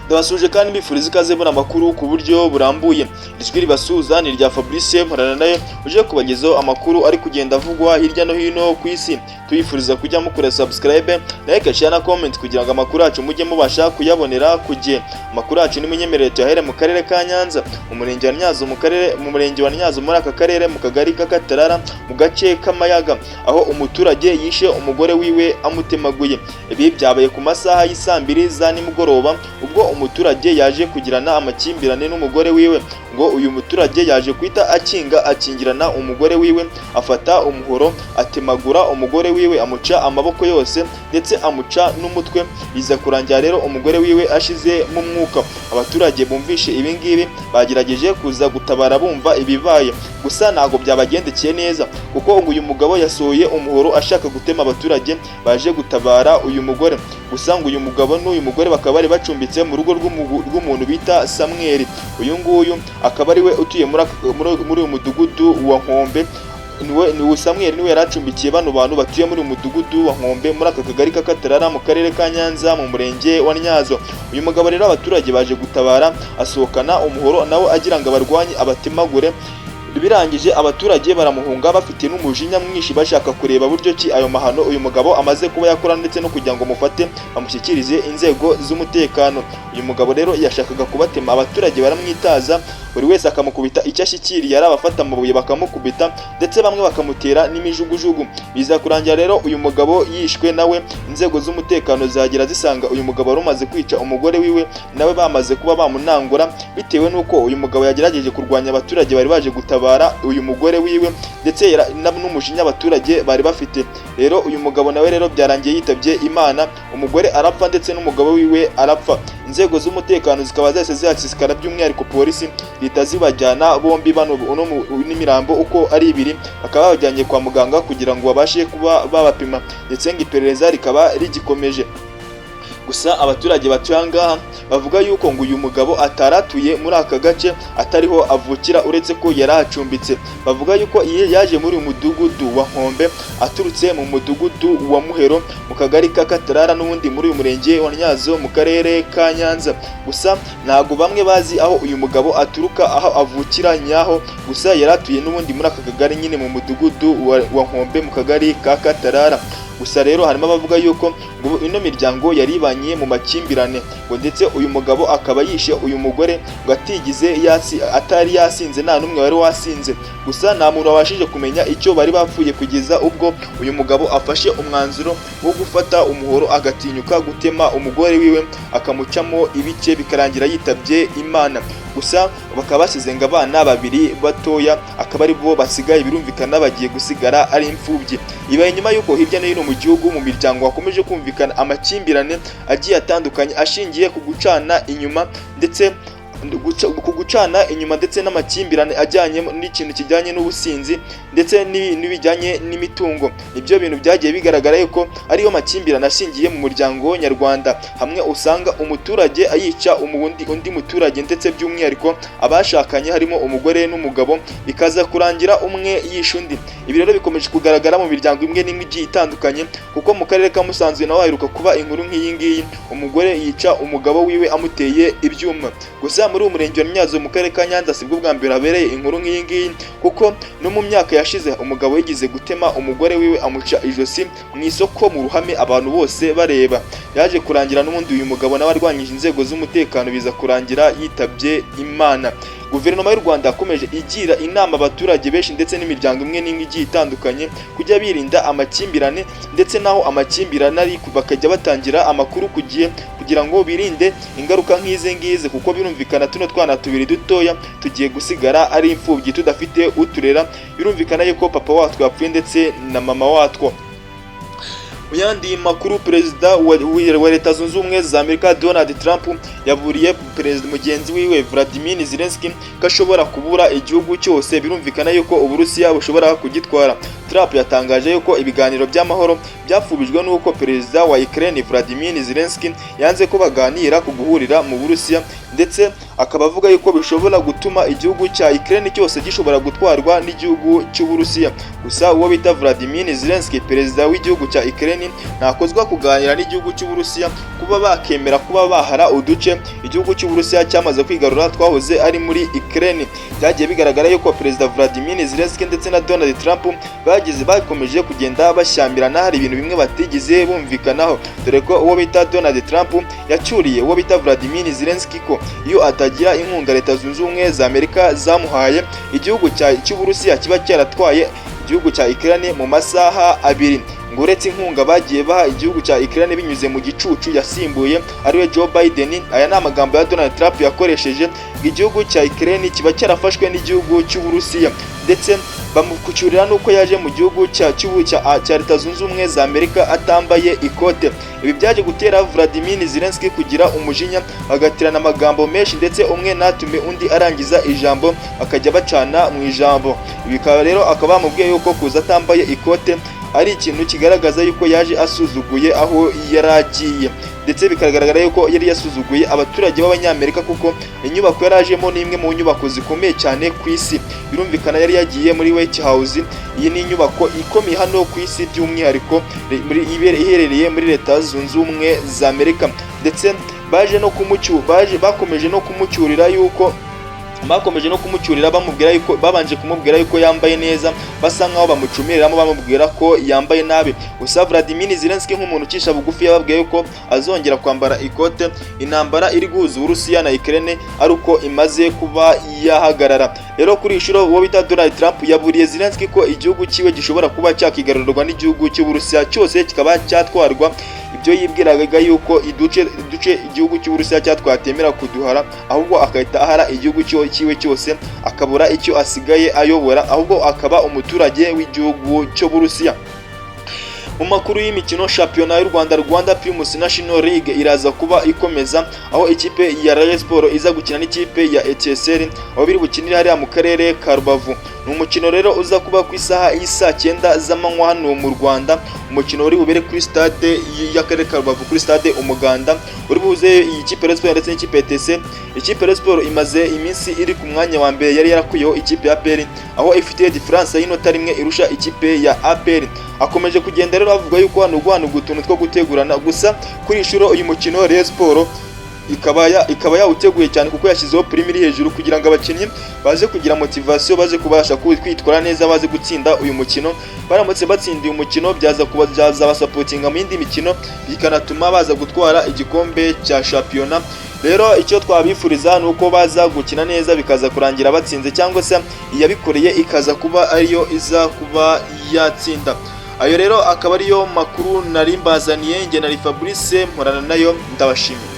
Ndabasuje kandi mbifuriza ikaze muri amakuru ku buryo burambuye. Ijwi ribasuhuza ni irya Fabrice Mporana nayo uje kubagezaho amakuru ari kugenda avugwa hirya no hino ku isi. Tuyifuriza kujya mukora subscribe, like, share na comment kugira ngo amakuru yacu mujye mubasha kuyabonera ku gihe. Amakuru yacu ni munyemerere tuyahere mu karere ka Nyanza, mu murenge wa Ntyazo, mu karere, mu murenge wa Ntyazo, muri aka karere, mu kagari k'Akatarara, mu gace k'Amayaga, aho umuturage yishe umugore wiwe amutemaguye. Ibi byabaye ku masaha y'isaa 2 za nimugoroba, ubwo umuturage yaje kugirana amakimbirane n'umugore wiwe. Ngo uyu muturage yaje guhita akinga, akingirana umugore wiwe, afata umuhoro atemagura umugore wiwe, amuca amaboko yose ndetse amuca n'umutwe. Biza kurangira rero umugore wiwe ashize mu mwuka. Abaturage bumvishe ibi ngibi bagerageje kuza gutabara bumva ibibaye, gusa ntabwo byabagendekeye neza, kuko ngo uyu mugabo yasohoye umuhoro ashaka gutema abaturage baje gutabara uyu mugore. Gusa ngo uyu mugabo n'uyu mugore bakaba bari bacumbitse mu rugo rw'umuntu bita Samweli. Uyu nguyu akaba ari we utuye muri uyu mudugudu wa Nkombe. Niwe, ni Samweli, niwe yari acumbikiye bano bantu batuye muri uyu mudugudu wa Nkombe, muri aka kagari k'Akatarara, mu karere ka Nyanza, mu murenge wa Ntyazo. Uyu mugabo rero abaturage baje gutabara asohokana umuhoro nawe agira ngo abarwanye abatemagure. Birangije abaturage baramuhunga bafite n'umujinya mwinshi, bashaka kureba buryo ki ayo mahano uyu mugabo amaze kuba yakora, ndetse no kugira ngo mufate bamushyikirize inzego z'umutekano. Uyu mugabo rero yashakaga kubatema, abaturage baramwitaza, buri wese akamukubita icyo ashyikiriye, ari abafata amabuye bakamukubita, ndetse bamwe bakamutera n'imijugujugu. Biza kurangira rero uyu mugabo yishwe nawe. Inzego z'umutekano zagera zisanga uyu mugabo wari umaze kwica umugore wiwe nawe bamaze kuba bamunangura, bitewe n'uko uyu mugabo yagerageje kurwanya abaturage bari baje gutabara uyu mugore wiwe, ndetse n'umujinya abaturage bari bafite. Rero uyu mugabo nawe rero byarangiye yitabye Imana, umugore arapfa ndetse n'umugabo wiwe arapfa. Inzego z'umutekano zikaba zahise zihacisikara, by'umwihariko polisi, zihita zibajyana bombi bano uno n'imirambo uko ari ibiri, bakaba babajyanye kwa muganga kugira ngo babashe kuba babapima, ndetse ngo iperereza rikaba rigikomeje. Gusa abaturage batuye aha ngaha bavuga yuko ngo uyu mugabo ataratuye muri aka gace, atariho avukira, uretse ko yari ahacumbitse. Bavuga yuko iyo yaje muri uyu mudugudu wa Nkombe aturutse mu mudugudu wa Muhero, mu kagari ka Katarara, n'ubundi muri uyu murenge wa Ntyazo, mu karere ka Nyanza. Gusa ntabwo bamwe bazi aho uyu mugabo aturuka, aho avukira nyaho. Gusa yari atuye n'ubundi muri aka kagari nyine, mu mudugudu wa Nkombe, mu kagari ka Katarara. Gusa rero harimo abavuga yuko ngo ino miryango yari ibanye mu makimbirane, ngo ndetse uyu mugabo akaba yishe uyu mugore ngo atigize yasi, atari yasinze, nta n'umwe wari wasinze. Gusa nta muntu wabashije kumenya icyo bari bapfuye kugeza ubwo uyu mugabo afashe umwanzuro wo gufata umuhoro agatinyuka gutema umugore wiwe akamucamo ibice, bikarangira yitabye Imana. Gusa bakaba basize ngo abana babiri batoya akaba ari bo basigaye. Birumvikana bagiye gusigara ari imfubyi. Ibaye nyuma y'uko hirya no hino mu gihugu, mu miryango, hakomeje kumvikana amakimbirane agiye atandukanye ashingiye ku gucana inyuma, ndetse ku gucana inyuma, ndetse n'amakimbirane ajyanye n'ikintu kijyanye n'ubusinzi, ndetse n'ibijyanye n'imitungo. Ibyo bintu byagiye bigaragara yuko ariyo makimbirane ashingiye mu muryango nyarwanda, hamwe usanga umuturage ayica undi muturage, ndetse by'umwihariko abashakanye harimo umugore n'umugabo, bikaza kurangira umwe yishe undi. Ibi rero bikomeje kugaragara mu miryango imwe n'imwe igiye itandukanye, kuko mu karere ka Musanze naho haheruka kuba inkuru nk'iyi ngiyi, umugore yica umugabo wiwe amuteye ibyuma. Gusa muri uyu murenge wa Ntyazo, mu karere ka Nyanza, sibwo bwa mbere habereye inkuru nk'iyi ngiyi, kuko no mu myaka yashize umugabo yigize gutema umugore wiwe amuca ijosi mu isoko, mu ruhame, abantu bose bareba. Yaje kurangira n'ubundi uyu mugabo nawe arwanyije inzego z'umutekano, biza kurangira yitabye Imana. Guverinoma y'u Rwanda yakomeje igira inama abaturage benshi ndetse n'imiryango imwe n'imwe igiye itandukanye kujya birinda amakimbirane, ndetse n'aho amakimbirane ari bakajya batangira amakuru ku gihe kugira ngo birinde ingaruka nk'izi ngizi, kuko birumvikana tuno twana tubiri dutoya tugiye gusigara ari imfubyi tudafite uturera. Birumvikana yuko papa watwo yapfuye ndetse na mama watwo. Mu yandi makuru, perezida wa Leta Zunze Ubumwe za Amerika Donald Trump yaburiye perezida mugenzi wiwe Vladimir Zelensky ko ashobora kubura igihugu cyose. Birumvikana yuko Uburusiya bushobora kugitwara. Trump yatangaje yuko ibiganiro by'amahoro byapfubijwe n'uko perezida wa Ukraine Vladimir Zelensky yanze ko baganira ku guhurira mu Burusiya, ndetse Akaba avuga yuko bishobora gutuma igihugu cya Ukraine cyose gishobora gutwarwa n'igihugu cy'Uburusiya. Gusa uwo bita Vladimir Zelensky, perezida w'igihugu cya Ukraine, ntakozwa kuganira n'igihugu cy'Uburusiya kuba bakemera kuba bahara uduce igihugu cy'Uburusiya cyamaze kwigarura twahoze ari muri Ukraine. Byagiye bigaragara yuko perezida Vladimir Zelensky ndetse na Donald Trump bagize bakomeje kugenda bashyamirana, hari ibintu bimwe batigeze bumvikanaho, dore ko uwo bita Donald Trump yacyuriye uwo bita Vladimir Zelensky ko iyo atagira inkunga Leta Zunze Ubumwe za Amerika zamuhaye, igihugu cy'Uburusiya kiba cyaratwaye igihugu cya Ukraine mu masaha 2. Ngo uretse inkunga bagiye baha igihugu cya Ukraine binyuze mu gicucu yasimbuye, ariwe Joe Biden, aya ni amagambo ya Donald Trump yakoresheje, ngo igihugu cya Ukraine kiba cyarafashwe n'igihugu cy'Uburusiya. Ndetse bamukucyurira nuko yaje mu gihugu cya Leta Zunze Ubumwe za Amerika atambaye ikote. Ibi byaje gutera Vladimir Zelensky kugira umujinya, bagatirana amagambo menshi, ndetse umwe natume undi arangiza ijambo, bakajya bacana mu ijambo. Ibi bikaba rero akaba bamubwiye yuko kuza atambaye ikote ari ikintu kigaragaza yuko yaje asuzuguye aho yari agiye, ndetse bikagaragara yuko yari yasuzuguye abaturage b'Abanyamerika, kuko inyubako yari ajemo ni imwe mu nyubako zikomeye cyane ku isi. Birumvikana yari yagiye muri White House. Iyi ni inyubako ikomeye hano ku isi, by'umwihariko iherereye muri Leta Zunze Ubumwe za Amerika. Ndetse baje no kumucyu baje bakomeje no kumucyurira yuko bakomeje no kumucyurira, bamubwira yuko babanje kumubwira yuko yambaye neza, basa nkaho bamucumiriramo bamubwira ko yambaye nabi. Gusa Vladimir Zelensky, nk'umuntu ucisha bugufi, yababwiye yuko azongera kwambara ikote intambara iri guhuza Uburusiya na Ukraine ari uko imaze kuba yahagarara. Rero kuri iyi nshuro uwo bita Donald Trump yaburiye Zelensky ko igihugu cyiwe gishobora kuba cyakigarurwa n'igihugu cy'Uburusiya cyose, kikaba cyatwarwa. Ibyo yibwiraga yuko iduce igihugu cy'Uburusiya cyatwatemera kuduhara, ahubwo agahita ahara igihugu cyiwe cyose, akabura icyo asigaye ayobora, ahubwo akaba umuturage w'igihugu cy'Uburusiya. Mu makuru y'imikino, shampiyona y'u Rwanda, Rwanda Primus National League, iraza kuba ikomeza, aho ikipe ya Rayon Sport iza gukina n'ikipe ya Etincelle, aho biri bukinire hariya mu karere ka Rubavu. Ni umukino rero uza kuba ku isaha y'isaa 9 z'amanywa hano mu Rwanda, umukino uri bubere kuri stade y'akarere ka Rubavu, kuri stade Umuganda, uri buze iyi kipe Rayon Sport ndetse n'ikipe ya Etincelle. Ikipe Rayon Sport imaze iminsi iri ku mwanya wa mbere, yari yarakuyeho ikipe ya APR, aho ifite différence y'inota 1 irusha ikipe ya APR. Akomeje kugenda rero avuga yuko hano guhanuga utuntu two gutegurana. Gusa kuri inshuro uyu mukino Rayon Sport ikaba yawuteguye cyane, kuko yashyizeho prime iri hejuru kugira ngo abakinnyi baze kugira motivation, baze kubasha kwitwara neza, baze gutsinda uyu mukino. Baramutse batsindiye umukino, byaza kuba byazabasupportinga mu yindi mikino, bikanatuma baza gutwara igikombe cya shampiyona. Rero icyo twabifuriza ni uko baza gukina neza, bikaza kurangira batsinze, cyangwa se iyabikoreye ikaza kuba ariyo iza kuba yatsinda. Ayo rero akaba ariyo makuru nari mbazaniye. Njye nari Fabrice Mporana nayo, ndabashimiye.